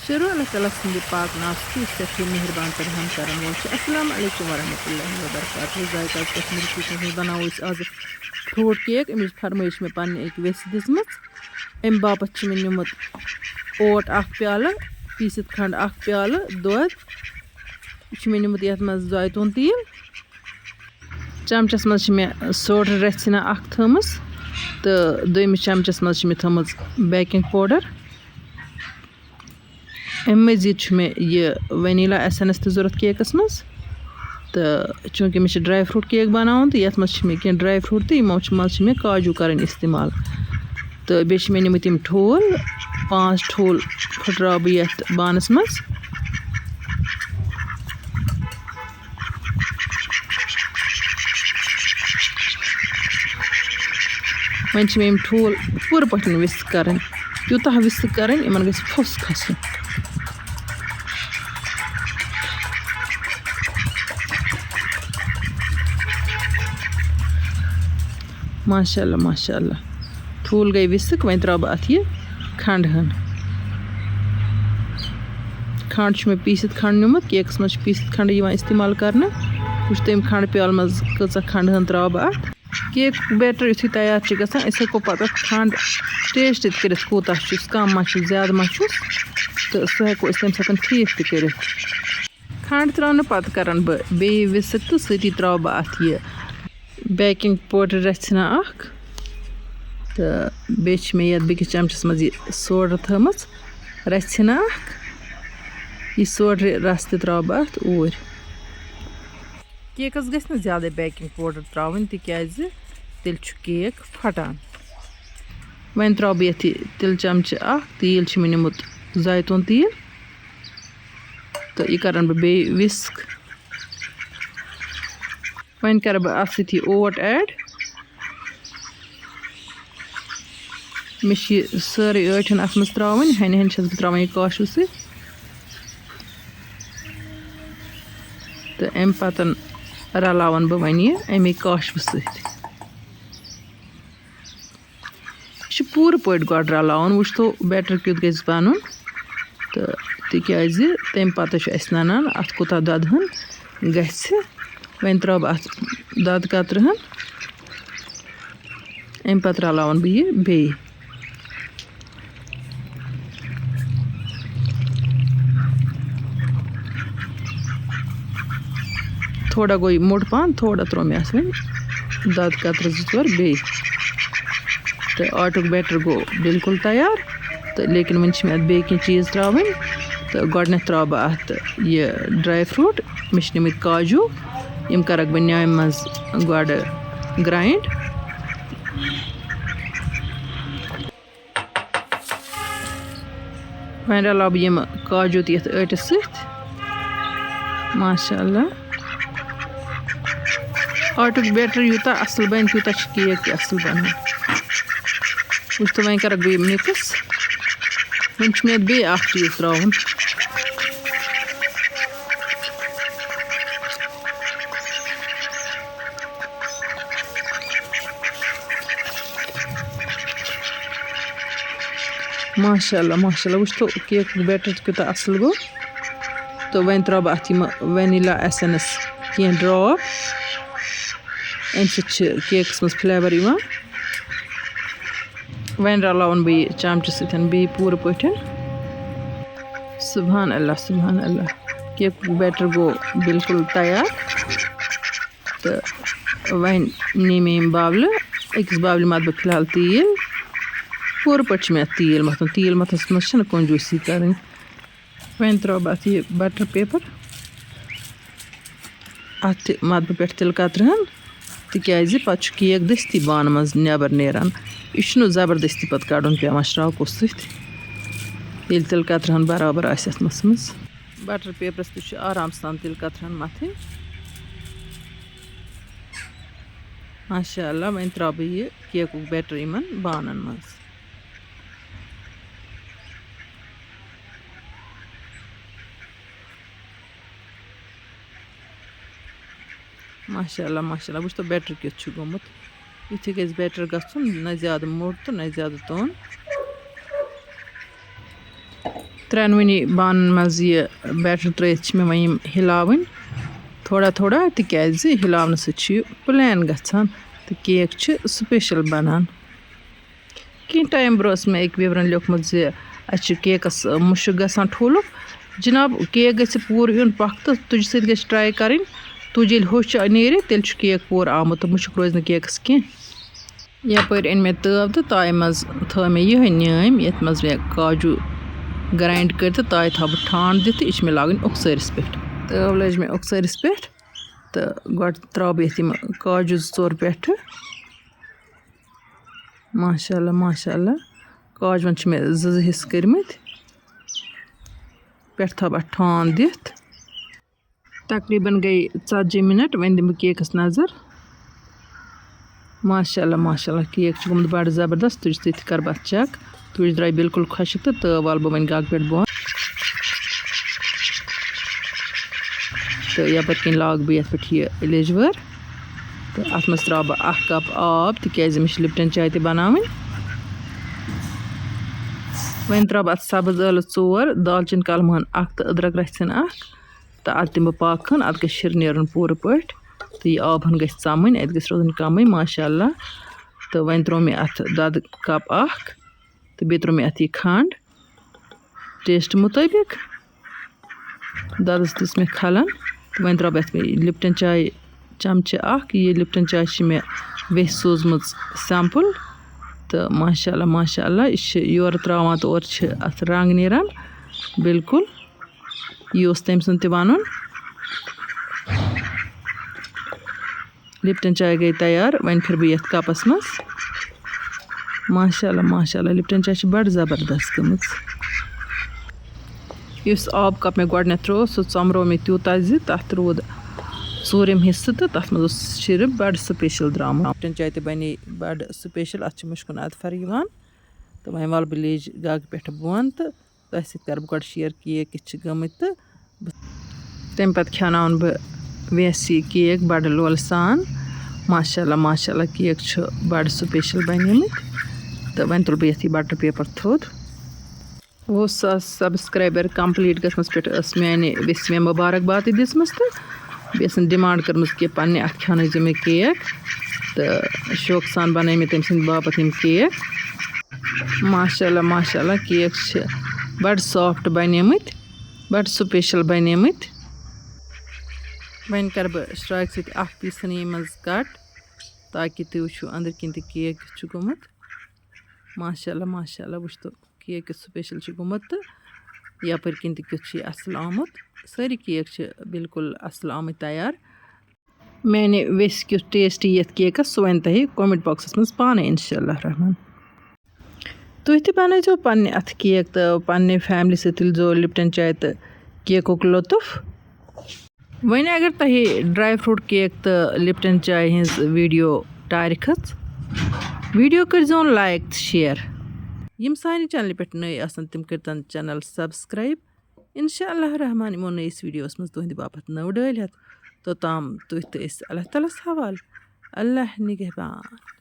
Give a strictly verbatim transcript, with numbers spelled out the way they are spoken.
تہٕ اللہ تعالیٰ سٕنٛدِ پاک ناو سۭتۍ یُس سٮ۪ٹھاہ مہربان تہٕ رحم کرن وول چھُ۔ السلام علیکم ورحمۃ اللہ وبرکاتہ۔ ذائقہ کشمیر کچنس منٛز بناوو أسۍ آز فروٹ کیک۔ اَمِچ فرمٲیش مےٚ پننہِ أکۍ ویسہِ دِژمٕژ۔ اَمہِ باپتھ چھِ مےٚ نیوٗمُت اوٹ اکھ پیالہٕ، پیٖسِتھ کھنٛڈ اکھ پیالہٕ، دۄد۔ یہِ چھُ مےٚ نیوٗمُت یَتھ منٛز زیتون تیٖل۔ چمچس منٛز چھِ مےٚ سوڈا رژھِ ہنا اکھ تھٲومٕژ تہٕ دوٚیمِس چمچس منٛز چھِ مےٚ تھٲومٕژ بیکنگ پاوڈر۔ اَمہِ مٔزیٖد چھُ مےٚ یہِ vanilla essence تہِ ضوٚرَتھ کیکَس منٛز۔ تہٕ چوٗنٛکہِ مےٚ چھِ ڈراے فروٗٹ کیک بَناوُن، تہٕ یَتھ منٛز چھِ مےٚ کینٛہہ ڈراے فروٗٹ، تہٕ یِمو چھِ منٛز چھِ مےٚ کاجوٗ کَرٕنۍ استعمال۔ تہٕ بیٚیہِ چھِ مےٚ نِمٕتۍ یِم ٹھوٗل، پانٛژھ ٹھوٗل پھٕٹراوٕ بہٕ یَتھ بانَس منٛز۔ وۄنۍ چھِ مےٚ یِم ٹھوٗل پوٗرٕ پٲٹھۍ وِسک کَرٕنۍ، تیوٗتاہ وِسک کَرٕنۍ، یِمَن گژھِ پھوٚس کھَسُن۔ ماشاء اللہ، ماشاء اللہ۔ ٹھوٗل گٔے وِسک، وۄنۍ ترٛاوٕ بہٕ اَتھ یہِ کھنٛڈ ہن۔ کھنٛڈ چھُ مےٚ پیٖسِتھ کھنٛڈ نیوٗمُت، کیکَس منٛز چھُ پیٖسِتھ کھنٛڈ یِوان استعمال کرنہٕ۔ وٕچھ تٔمۍ کھنٛڈ پیالہٕ منٛز کۭژاہ کھنٛڈ ہن ترٛاوٕ بہٕ اَتھ۔ کیک بیٹر یُتھُے تیار چھُ گژھان، أسۍ ہٮ۪کو پَتہٕ اَتھ کھنٛڈ ٹیسٹ تہِ کٔرِتھ، کوٗتاہ چھُس، کَم ما چھُس، زیادٕ ما چھُس، تہٕ سُہ ہٮ۪کو أسۍ تَمہِ ساتہٕ ٹھیٖک تہِ کٔرِتھ۔ کھنٛڈ ترٛاونہٕ پَتہٕ کَرَن بہٕ بیٚیہِ وِسک تہٕ سۭتی ترٛاوٕ بہٕ اَتھ یہِ بیکنگ پاوڈر رَژھِ ہنا اَکھ، تہٕ بیٚیہِ چھِ مےٚ یَتھ بیٚکِس چمچَس منٛز یہِ سوڈا تھٲومٕژ رَژھِ ہنا اَکھ۔ یہِ سوڈرِ رَس تہِ ترٛاوٕ بہٕ اَتھ اوٗرۍ۔ کیکَس گژھِ نہٕ زیادَے بیکنگ پاوڈر ترٛاوٕنۍ، تِکیٛازِ تیٚلہِ چھُ کیک پھٹان۔ وۄنۍ ترٛاوٕ بہٕ یَتھ یہِ تِلہٕ چمچہٕ اَکھ، تیٖل چھُ مےٚ نیوٗمُت زیتون تیٖل، تہٕ یہِ کَرَن بہٕ بیٚیہِ وِسک۔ وۄنۍ کَرٕ بہٕ اَتھ سۭتۍ یہِ اوٹ add۔ مےٚ چھِ یہِ سٲرٕے ٲٹھَن اَتھ منٛز ترٛاوٕنۍ، ہَنہِ ہَنہِ چھَس بہٕ ترٛاوان یہِ کاشوٕ سۭتۍ۔ تہٕ اَمہِ پَتہٕ رَلاوَن بہٕ وۄنۍ یہِ اَمے کاشوٕ سۭتۍ۔ یہِ چھُ پوٗرٕ پٲٹھۍ گۄڈٕ رَلاوُن، وٕچھتو بیٹر کیُتھ گژھِ بَنُن۔ تہٕ تِکیٛازِ تَمہِ پَتہٕ چھُ اَسہِ نَنان اَتھ کوٗتاہ دۄدٕ ہن گژھِ۔ وۄنۍ ترٛاوٕ بہٕ اَتھ دۄدٕ قطرٕ ہن۔ اَمہِ پَتہٕ رَلاوَن بہٕ یہِ بیٚیہِ۔ تھوڑا گوٚو یہِ موٚٹ پَہَن، تھوڑا ترٛوو مےٚ اَتھ وۄنۍ دۄدٕ قطرٕ زٕ ژور بیٚیہِ۔ تہٕ آٹُک بیٹر گوٚو بالکل تیار۔ تہٕ لیکن وۄنۍ چھِ مےٚ اَتھ بیٚیہِ کینٛہہ چیٖز ترٛاوٕنۍ۔ تہٕ گۄڈٕنٮ۪تھ ترٛاوٕ بہٕ اَتھ یہِ ڈراے فروٗٹ۔ مےٚ چھِ نِمٕتۍ کاجوٗ، یِم کَرَکھ بہٕ نیامہِ منٛز گۄڈٕ grind۔ وۄنۍ رَلاوٕ بہٕ یِم کاجوٗ تہِ یَتھ ٲٹِس سۭتۍ۔ ماشاء اللہ۔ آٹُک بیٹر یوٗتاہ اَصٕل بَنہِ، تیوٗتاہ چھُ کیک تہِ اَصٕل بَنان۔ وٕچھ تہٕ، وۄنۍ کَرَکھ بہٕ یِم mix۔ وۄنۍ چھُ مےٚ اَتھ بیٚیہِ اَکھ چیٖز ترٛاوُن۔ ماشاء اللہ، ماشاء اللہ، وٕچھ تو کیکُک بیٹر تہِ کوٗتاہ اَصٕل گوٚو۔ تہٕ وۄنۍ ترٛاوٕ بہٕ اَتھ یِم vanilla essence کینٛہہ drop۔ اَمہِ سۭتۍ چھِ کیکَس منٛز flavor یِوان۔ وۄنۍ رَلاوَن بہٕ یہِ چمچہٕ سۭتۍ بیٚیہِ پوٗرٕ پٲٹھۍ۔ سبحان اللہ، سبحان اللہ، کیکُک بیٹر گوٚو بالکل تیار۔ تہٕ وۄنۍ نی مےٚ یِم باولہٕ، أکِس باولہِ مَتہٕ بہٕ فی الحال تیٖل۔ پوٗرٕ پٲٹھۍ چھُ مےٚ اَتھ تیٖل مَتھُن، تیٖل مَتھنَس منٛز چھَنہٕ کنجوٗسی کَرٕنۍ۔ وۄنۍ ترٛاوٕ بہٕ اَتھ یہِ butter paper۔ اَتھ تہِ مَتہٕ بہٕ پٮ۪ٹھ تِلہٕ قطرٕ ہن، تِکیٛازِ پَتہٕ چھُ کیک دٔستی بانہٕ منٛز نٮ۪بر نیران۔ یہِ چھُنہٕ زبردستی پَتہٕ کَڑُن پٮ۪وان شراکو سۭتۍ، ییٚلہِ تِلہٕ قطرٕ ہن برابر آسہِ اَتھ مَسہِ منٛز۔ Butter paperس تہِ چھُ آرام سان تِلہٕ قطرٕ ہن مَتھٕنۍ۔ ماشاء اللہ، وۄنۍ ترٛاوٕ بہٕ یہِ کیکُک بیٹر یِمن بانن منٛز۔ ماشاء اللہ، ماشاء اللہ، وٕچھ تو بیٹر کیُتھ چھُ گوٚمُت۔ یُتھُے گژھِ بیٹر گژھُن، نہ زیادٕ موٚٹ تہٕ نہ زیادٕ توٚن۔ ترٛٮ۪نوٕنی بانَن منٛز یہِ بیٹر ترٛٲیِتھ چھِ مےٚ وۄنۍ یِم ہِلاوٕنۍ تھوڑا تھوڑا، تِکیٛازِ ہِلاونہٕ سۭتۍ چھُ یہِ پلین گژھان تہٕ کیک چھُ سپیشل بنان۔ کینٛہہ ٹایم برونٛہہ ٲس مےٚ أکۍ viewerن لیوٚکھمُت زِ اَسہِ چھُ کیکَس مُشُک گژھان ٹھوٗلُک۔ جناب، کیک گژھِ پوٗرٕ یُن پۄختہٕ، تُجہِ سۭتۍ گژھِ ٹراے کَرٕنۍ۔ تُج ییٚلہِ ہوٚچھ نیرِ، تیٚلہِ چھُ کیک پوٗرٕ آمُت تہٕ مُشُک روزِ نہٕ کیکَس کینٛہہ۔ یپٲرۍ أنۍ مےٚ تٲو تہٕ تایہِ منٛز تھٲو مےٚ یِہوٚے نیٲمۍ، یَتھ منٛز مےٚ کاجوٗ grind کٔرۍ تہٕ تایہِ تھاوٕ بہٕ ٹھانٛڈ دِتھ تہٕ یہِ چھِ مےٚ لاگٕنۍ اوٚکسٲرِس پٮ۪ٹھ۔ تٲو لٲج مےٚ اوٚکسٲرِس پٮ۪ٹھ تہٕ گۄڈٕ ترٛاوٕ بہٕ یَتھ یِم کاجوٗ زٕ ژور پٮ۪ٹھٕ۔ ماشاء اللہ، ماشاء اللہ۔ کاجوَن چھِ مےٚ زٕ زٕ حِصہٕ کٔرمٕتۍ۔ پٮ۪ٹھٕ تھاوٕ اَتھ ٹھانٛڈ دِتھ۔ تقریٖباً گٔے ژتجی منٹ، وۄنۍ دِمہٕ بہٕ کیکَس نظر۔ ماشاء اللہ، ماشاء اللہ، کیک چھُ گوٚمُت بڑٕ زبردست۔ تُج سۭتۍ تہِ کَرٕ بہٕ اَتھ check۔ تُج درٛاے بالکل خۄشٕک تہٕ تٲو والہٕ بہٕ وۄنۍ گاگہٕ پٮ۪ٹھ بۄن۔ تہٕ یَپٲرۍ کِنۍ لاگہٕ بہٕ یَتھ پٮ۪ٹھ یہِ لیٚجہِ وٲر۔ تہٕ اَتھ منٛز ترٛاوٕ بہٕ اَکھ کپ آب، تِکیٛازِ مےٚ چھِ لِپٹَن چاے تہِ بَناوٕنۍ۔ وۄنۍ ترٛاوٕ بہٕ اَتھ سَبٕز ٲلہٕ ژور، دالچیٖن کَلہٕ مٲن اَکھ تہٕ أدرَک رَژھِ ہَن اَکھ۔ تہٕ اَتھ دِمہٕ بہٕ پاکہٕ ہَن، اَتھ گژھِ شِر نیرُن پوٗرٕ پٲٹھۍ۔ تہٕ یہِ آب ہَن گژھِ ژَمٕنۍ، اَتہِ گژھِ روزُن کَمٕے، ماشاء اللہ۔ تہٕ وۄنۍ ترٛوو مےٚ اَتھ دۄدٕ کپ اَکھ۔ تہٕ بیٚیہِ ترٛوو مےٚ اَتھ یہِ کھنٛڈ taste مُطٲبِق۔ دۄدَس دِژ مےٚ کھَلَن۔ تہٕ وۄنۍ ترٛاوٕ بہٕ اَتھ مےٚ لِپٹَن چاے چمچہٕ اَکھ۔ یہِ لِپٹَن چاے چھِ مےٚ ویٚسہِ سوٗزمٕژ sample۔ تہٕ ماشاء اللہ، ماشاء اللہ، یہِ چھِ یورٕ ترٛاوان تہٕ اورٕ چھِ اَتھ رنٛگ نیران۔ بالکل۔ یہِ اوس تٔمۍ سُنٛد تہِ وَنُن۔ لِپٹَن چاے گٔے تیار، وۄنۍ پھِرٕ بہٕ یَتھ کَپَس منٛز۔ ماشاء اللہ، ماشاء اللہ، لِپٹَن چاے چھِ بَڑٕ زبردست گٔمٕژ۔ یُس آب کَپ مےٚ گۄڈٕنٮ۪تھ ترٛوو، سُہ ژۄمروو مےٚ تیوٗتاہ زِ تَتھ روٗد ژوٗرِم حِصہٕ تہٕ تَتھ منٛز اوس شِرٕ بَڑٕ special درٛامُت۔ لِپٹَن چاے تہِ بَنے بَڑٕ special، اَتھ چھِ مُشکُن اَدفَر یِوان۔ تہٕ وۄنۍ والہٕ بہٕ لیٚج گاگہٕ پٮ۪ٹھٕ بۄن تہٕ تۄہہِ سۭتۍ کَرٕ بہٕ گۄڈٕ share کیک کِتھ چھِ گٔمٕتۍ تہٕ بہٕ-، تَمہِ پَتہٕ کھیٛاوناوَن بہٕ ویسہِ یہِ کیک بَڑٕ لولہٕ سان۔ ماشاء اللہ، ماشاء اللہ، کیک چھُ بَڑٕ special بَنیومُت۔ تہٕ وۄنۍ تُلہٕ بہٕ یَتھ یہِ butter paper تھوٚد۔ وُہ ساس subscriber complete گژھنَس پٮ۪ٹھ ٲس میٛانہِ ویسہِ مےٚ مُبارک باد تہِ دِژمٕژ تہٕ بیٚیہِ ٲسٕن demand کٔرمٕژ کہِ پنٛنہِ اَتھٕ کھیٛاونٲیزیو مےٚ کیک۔ تہٕ شوقہٕ سان بَنٲے مےٚ تٔمۍ سٕنٛدِ باپَتھ یِم کیک۔ ماشاء اللہ، ماشاء اللہ، کیک چھِ بَڑٕ soft بَنیمٕتۍ، بَڑٕ special بَنیمٕتۍ۔ وۄنۍ کَرٕ بہٕ شرٛاکہِ سۭتۍ اَکھ piece یِمَن منٛز cut، تاکہِ تُہۍ وٕچھِو أنٛدٕرۍ کِنۍ تہِ کیک کیُتھ چھُ گوٚمُت۔ ماشاء اللہ، ماشاء اللہ، وٕچھ تو، کیک کیُتھ special چھُ گوٚمُت تہٕ یَپٲرۍ کِنۍ تہِ کیُتھ چھُ یہِ اَصٕل آمُت۔ سٲری کیک چھِ بالکل اَصٕل آمٕتۍ تیار۔ میٛانہِ ویسہِ کیُتھ taste یی یَتھ کیکَس، سُہ وَنہِ تۄہہِ comment boxَس منٛز پانَے، اِنشاء اللہ الرحمن۔ تُہۍ تہِ بَنٲیزیو پنٛنہِ اَتھٕ کیک تہٕ پنٛنہِ family سۭتۍ تُلزیو لِپٹَن چاے تہٕ کیکُک لطف۔ وۄنۍ اگر تۄہہِ dry fruit cake تہٕ لِپٹَن چاے ہِنٛز video ٹارِ کھٔژ، video کٔرۍزیون like تہٕ share۔ یِم سانہِ channelہِ پٮ۪ٹھ نٔے آسَن، تِم کٔرۍتَن channel subscribe۔ اِنشاء اللہ الرحمن یِمو نٔیِس videoَس منٛز تُہٕنٛدِ باپَتھ نٔو ڈٲلۍ ہٮ۪تھ۔ توٚتام تُہۍ تہٕ أسۍ اللہ تعالیٰ ہَس حوالہٕ۔ اللہ نِگہبان۔